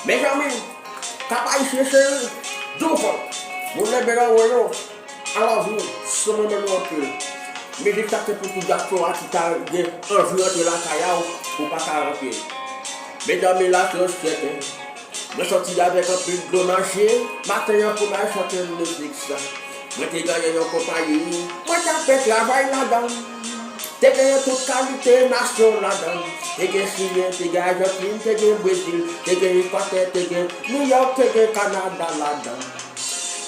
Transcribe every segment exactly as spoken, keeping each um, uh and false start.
Benjamin, Kap Ayisyen cheri, douvan, moun Lèbè Lanwè yo, I love you, sou mwen menm yo anpil. Mizik sa se pou tout dyaspora ki ta gen anvi rantre lakay a w, ou pa ka rantre. Medam e la se yon sèten. Mwen sòti avèk anpil dlo nan je, maten an pou m al chante mizik sa. Mwen te genyen yon konpayi, mwen t ap fè travay ladan. Te genyen tout kalite nasyon ladan. Te gen Chilyen, te gen Ajantin, te gen Brezil, te gen Ekwatè, te gen Nouyòk, te gen Kanada ladan.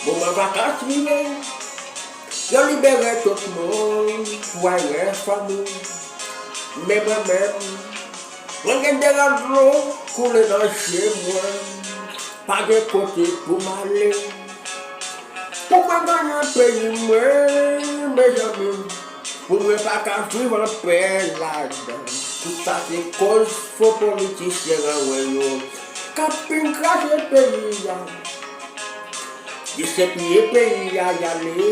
Moman vakans rive, yo libere tout moun pou al wè fanmi. Men mwen menm, mwen gen de ran dlo koule nan je mwen. Pa gen kote pou m ale. Pou mwen genyen peyi mwen, mezanmi, pou mwen pa ka viv anpè ladan. Tout sa se koz fo politisyen anwen yo k ap fin kraze peyi a. Disèpiye peyi a y ale.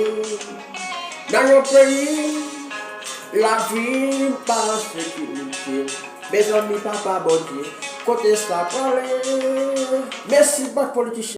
Nan yon peyi, lavi pa an sekirite. Mezanmi, Papa Bondye, kote sa prale? Mèsi, bann politisyen.